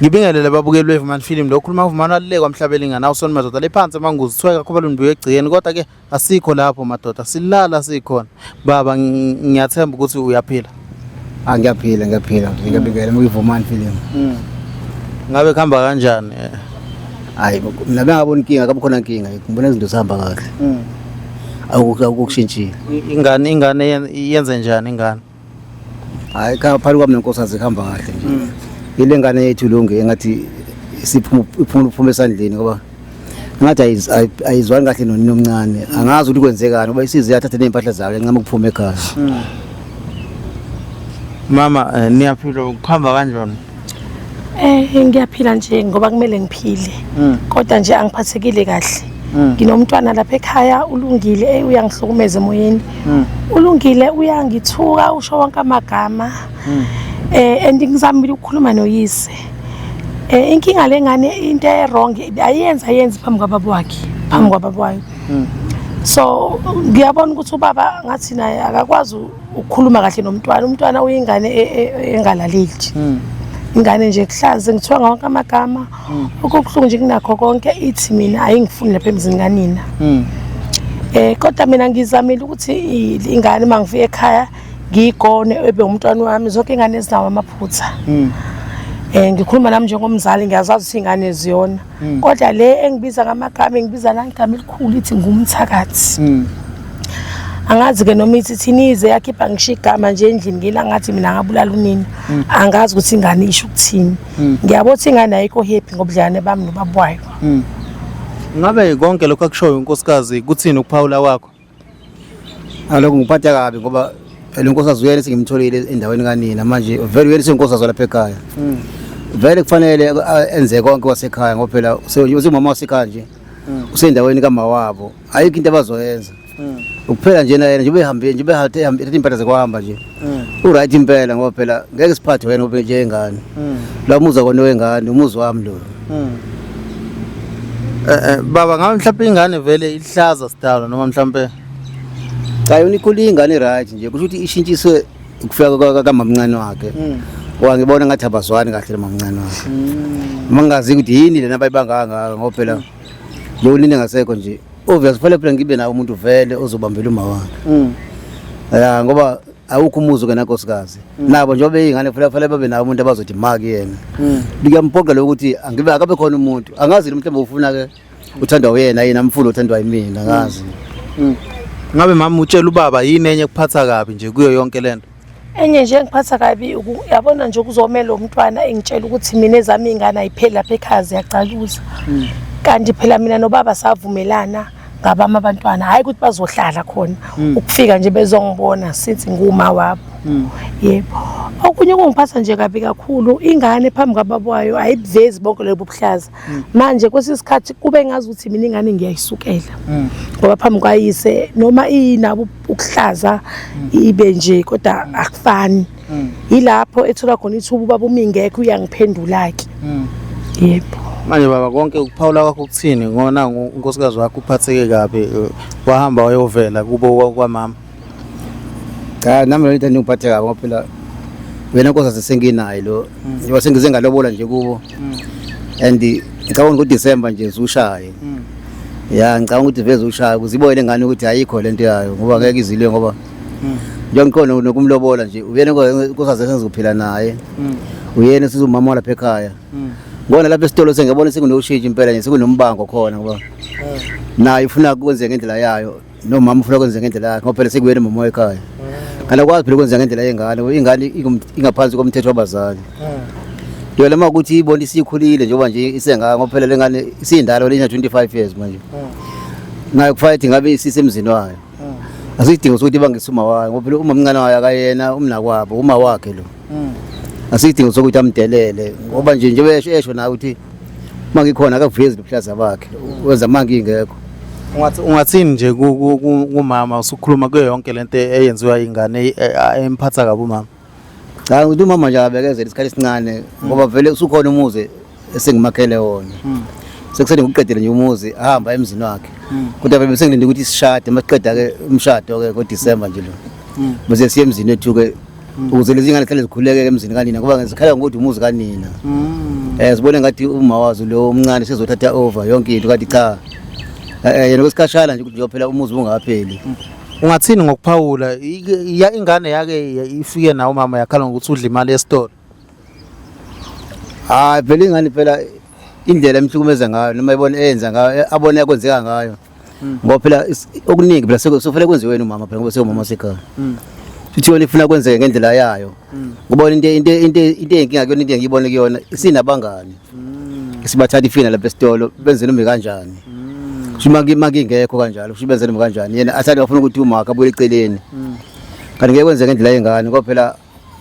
Ngibingelele babukeli beVumani Film lo khuluma uVumani walulekwa mhlabeli ngana usoni madoda lephansi amanguzi thweka kakhulu ngibuye egcikeni kodwa ke asikho lapho madoda silala sikhona baba ngiyathemba ukuthi uyaphila. Ah ngiyaphila ngiyaphila ngiyabingelela kwiVumani Film. Ngabe kuhamba kanjani? Hayi mina bengabona inkinga kabe khona inkinga ngibona izinto zihamba kahle. Akukho akushintshile. Ingane yenze njani ingane? Hayi cha phakathi kwami nenkosikazi kuhamba kahle nje. Ile ngane yethu lunge engathi isiphuma iphuma iphuma esandleni ngoba ngathi ayizwani kahle nonina omncane. Angazi ukuthi kwenzekani ngoba isize yathatha nezimpahla zayo yancama ukuphuma ekhaya. Mama niyaphila kuhamba kanjani? Ngiyaphila nje ngoba kumele ngiphile. Kodwa nje angiphathekile kahle. Nginomntwana lapha ekhaya ulungile uyangihlukumeza emoyeni. Ulungile uyangithuka usho wonke amagama. And ngizamile ukukhuluma noyise. Inkinga lengane into e wrong ayenza ayenzi phambi kwababa wakhe, phambi kwababa wayo. So ngiyabona ukuthi ubaba ngathi naye akakwazi ukukhuluma kahle nomntwana. Umntwana uyingane engalaleli nje. Ingane nje kuhlaze ngithiwa ngawonke amagama. Okubuhlungu nje kunakho konke ithi mina ayingifuni lapha emzini kanina. Kodwa mina ngizamile ukuthi ingane uma ngifika ekhaya ngiyigone ebe umntwana wami zonke ingane ezinawo amaphutha. Ngikhuluma nami njengomzali ngiyazazi ukuthi ingane ziyona. Kodwa le engibiza ngamagama engibiza nangigama elikhulu ithi ngumthakathi. Angazi ke noma ithi thinize yakhipha ngisho igama nje endlini ngila ngathi mina ngabulala unina. Angazi ukuthi ingane isho ukuthini. Ngiyabona ukuthi ingane ayikho happy ngobudlelwane bami nobaba wayo. Ngabe konke lokho akushoyo unkosikazi kuthini ukuphawula kwakho? Alokhu ngiphatha kabi ngoba le nkosikazi uyena sengimtholile endaweni kanina manje vele uyena senkosikazi lapha ekhaya. Vele kufanele enze konke wasekhaya ngoba phela usumama wasekhaya nje. Usendaweni kamawabo. Ayikho into abazoyenza. Ukuphela nje yena nje behambile nje behathe ethatha impahla zekwahamba nje. U-right impela ngoba phela ngeke siphathe wena ube njengane. La umuzi akona wengane umuzi wami lo. Baba ngabe mhlawumbe ingane vele ihlaza sidalo noma mhlawumbe Cha yona ikhule ingane right nje kusho ukuthi ishintshiswe ukufika kamamncane wakhe. Ngoba ngibona ngathi abazwani kahle nomamncane wakhe. Uma ngingazi ukuthi yini lena abayibanga kangaka ngoba phela lo unina ngasekho nje. Obvious kufanele phela ngibe nawo umuntu vele ozobambela uma wakhe. Ya ngoba awukho umuzi kenankosikazi. Nabo njengoba beyingane kufanele kufanele babe nawo umuntu abazothi ma kuyena. Ngiyampoqa lokho ukuthi angibe akabe khona umuntu. Angazi mhlawumbe ufuna ke uthandwa uyena yena amfuna uthandwa yimina angazi. Ngabe mama utshela ubaba yini enye ekuphatha kabi nje kuyo yonke lento? Enye nje engiphatha kabi yabona nje kuzomela umntwana engitshela ukuthi mina ezami ingane ayipheli lapha ekhaya ziyacaluza. Kanti phela mina nobaba savumelana ngabami abantwana hayi ukuthi bazohlala khona ukufika nje bezongibona since nguma wabo. Yebo. Okunye okungiphatha nje kabi kakhulu ingane phambi kwababa wayo ayibuvezi bonke lobo buhlaza. Manje kwesinye isikhathi kube ngazi ukuthi mina ingane ngiyayisukela. Ngoba phambi kwayise noma inabo ukuhlaza ibe nje kodwa akufani. Yilapho ethola khona ithuba ubaba uma ingekho uyangiphendula ke. Yebo. Manje baba konke ukuphawula kwakho kuthini ngona unkosikazi wakho uphatheke kabi wahamba wayovela kubo kwamama? Cha nami lento ngiphathe kabi ngoba phela wena nkosikazi senginaye lo njengoba sengize ngalobola nje kubo. And ngicabanga ukuthi December nje zushaye. Ya ngicabanga ukuthi veze ushaya ukuze ibone lengane ukuthi ayikho lento yayo ngoba ngeke izilwe ngoba njengoba ngikhona nokumlobola nje uyena nkosikazi sengizophila naye. Uyena sizumama lapha ekhaya. Ngona lapha esitolo sengiyabona sekunoshintsho impela nje sekunombango khona ngoba naye ufuna kwenze ngendlela yayo nomama ufuna kwenze ngendlela yakhe ngoba phela sekuyena umama ekhaya. Kanti akwazi phela ukwenza ngendlela yengane ingane ingaphansi komthetho wabazali. Yona uma ukuthi ibona isikhulile njengoba nje isengaka ngoba phela lengane isindala lena 25 years manje. Nayo kufanele ukuthi ngabe isisemzini wayo. Asidingo sokuthi ibangise uma wayo ngoba phela uma mncane wayo akayena umnakwabo uma wakhe lo. Asidingo sokuthi amdelele ngoba nje njengoba esho nawe ukuthi uma ngikhona akavezi ubuhlaza bakhe wenza uma ngingekho. Ungathini nje kumama usukhuluma kuyo yonke lento eyenziwa ingane emphatha kabi umama? Cha ukuthi umama nje abekezele isikhathi esincane ngoba vele usukhona umuzi esengimakhele wona. Sekusele ngikuqedele nje umuzi ahamba emzini wakhe. Kodwa vele bese ngilinde ukuthi sishade masiqeda ke umshado ke ngoDecember nje lo. Bese siye emzini wethu ke Ukuze lezi ngane zihlale zikhululeke emzini kanina ngoba zikhala ngokuthi umuzi kanina. Sibone ngathi uma wazo lo omncane sezothatha over yonke into kanti cha. Yena kwesikhashana nje ukuthi njengoba phela umuzi ungapheli. Ungathini ngokuphawula ingane yake ifike nawo umama yakhala ngokuthi udla imali esitolo? Hayi phela ingane phela indlela emhlukumeza ngayo noma ibona eyenza ngayo abone kwenzeka ngayo. Ngoba phela okuningi phela sekufanele kwenziwe yena umama phela ngoba sewumama wasekhaya. Futhi yona ifuna kwenzeke ngendlela yayo. Ngoba into eyinkinga kuyona into engiyibona kuyona isinabangani. Sibathatha ifina lapha esitolo benze noma kanjani. Kusho uma ngingekho kanjalo kusho benze noma kanjani yena athanda bafuna ukuthi umaka abuye eceleni. Kanti ngeke kwenzeke ngendlela yengane ngoba phela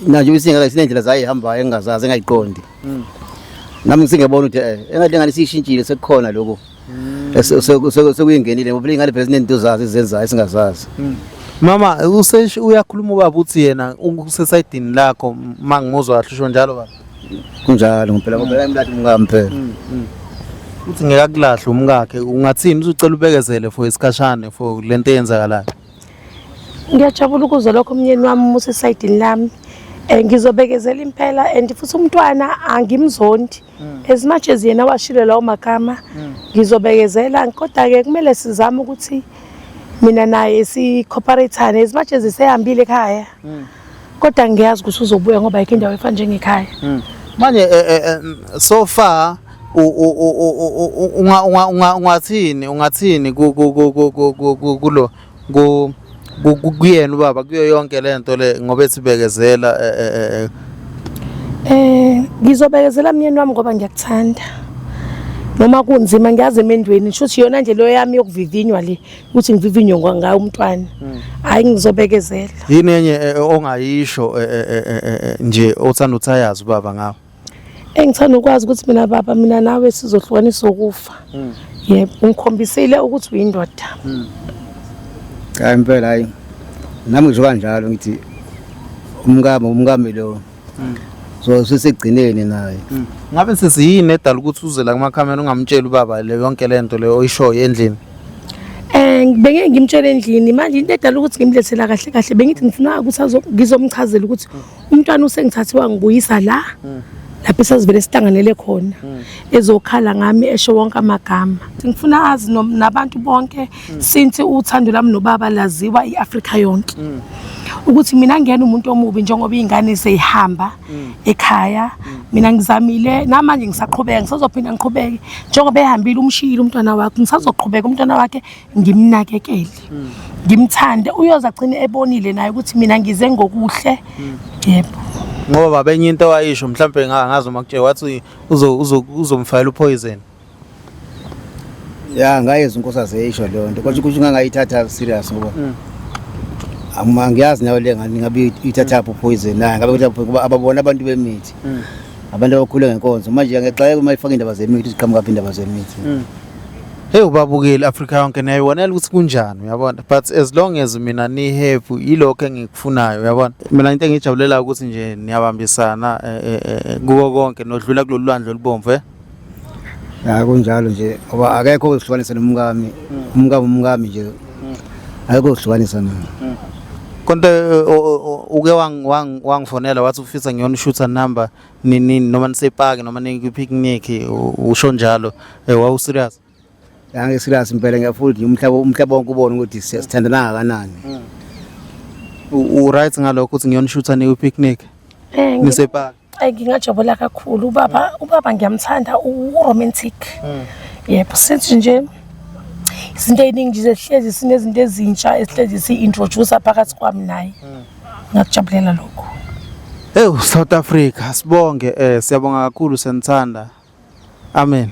manje isingaka sinendlela zayo ihambayo engingazazi engayiqondi. Nami ngisingabona ukuthi engathi lengane isishintshile sekukhona lokho. Sekuyingenile ngoba ingane phela sinento zazo ezenzayo esingazazi. Mama uyakhuluma ubaba uthi yena usesayidini lakho mangimuzwa kahle usho njalo baba. Kunjalo ngempela ngoba ngimlathi umkami phela. Uthi ngeke akulahle umkakhe ungathini uzucela ubekezele for isikhashana for lento eyenzakalayo. Ngiyajabula ukuzwa lokho umyeni wami usesayidini lami. Ngizobekezela impela and futhi umntwana angimzondi. As much as yena washilo lawo magama ngizobekezela kodwa-ke kumele sizame ukuthi mina naye si-cooperate-ane as much as esehambile ekhaya. Kodwa ngiyazi ukuthi uzobuya ngoba ayikho indawo efana njengekhaya. Manje so far ungathini ungathini kulo kuyena ubaba kuyo yonke lento le ngoba ethi bekezela? Ngizobekezela myeni wami ngoba ngiyakuthanda. Noma kunzima ngiyazi emendweni ngisho ukuthi yona nje leyo yami yokuvivinywa le ukuthi ngivivinywe ngayo umntwana. Hayi ngizobekezela. Yini enye ongayisho nje othanda ukuthi ayazi ubaba ngawo? Engithanda ukwazi ukuthi mina baba mina nawe sizohlukaniswa ukufa. Yebo, ungikhombisile ukuthi uyindoda. Cha impela hayi. Nami ngisho kanjalo ngithi umkami lo. So sesigcineni naye. Ngabe sesiyini edala ukuthi uze la kumakhamera ungamtsheli ubaba le yonke lento le oyishoyo endlini? Bengeke ngimtshele endlini manje into edala ukuthi ngimlethela kahle kahle bengithi ngifuna ukuthi ngizomchazela ukuthi umntwana usengithathe wangibuyisa la lapho esasivele sihlanganele khona ezokhala ngami esho wonke amagama. Ngifuna azi nabantu bonke since uthando lami nobaba laziwa iAfrika yonke. Ukuthi mina ngiyena umuntu omubi njengoba izingane seyihamba ekhaya mina ngizamile namanje ngisaqhubeka ngisazophinda ngiqhubeke njengoba ehambile umshiyile umntwana wakhe ngisazoqhubeka umntwana wakhe ngimnakekele ngimthande uyoze agcine ebonile naye ukuthi mina ngize ngokuhle. Yebo. Ngoba baba enye into wayisho mhlambe ngazi uma kutshela wathi uzomfayela upoison. Ya ngayezwa unkosikazi eyisho leyo nto kodwa kusho ngangayithatha serious ngoba angiyazi nayo le ngane ngabe ithatha phi poison nayo ngabe kuthatha kuba ababona abantu bemithi. Abantu abakhule ngenkonzo manje ngexake uma ifaka indaba zemithi ziqhamuka phi indaba zemithi. Hey ubabukeli Africa yonke niyayibonela ukuthi kunjani uyabona, but as long as mina ni happy yilokho engikufunayo uyabona. Mina into engijabulela ukuthi nje niyabambisana kuko konke nodlula kulolu lwandle olubomvu. Ya kunjalo nje ngoba akekho ozihlukanisa nomkami. Umkami nje akekho ozihlukanisa naye. Konke uke wangifonela wathi ufisa ngiyonishutha number nini noma nisepaki noma nikwi-picnic usho njalo, wawu serious? Ya ngiserious impela ngiyafuna ukuthi umhlaba wonke ubone ukuthi siyathandana kangakanani. U right ngalokho ukuthi ngiyonishutha nikwi-picnic nisepaki? Ngingajabula kakhulu ubaba ngiyamthanda u-romantic. Yebo sithi nje izinto ey'ningi nje sihlezi sinezinto ezintsha esihlezi si-introduce phakathi kwami naye. Ngakujabulela lokho. Hey South Africa sibonge, siyabonga kakhulu, siyanithanda. Amen.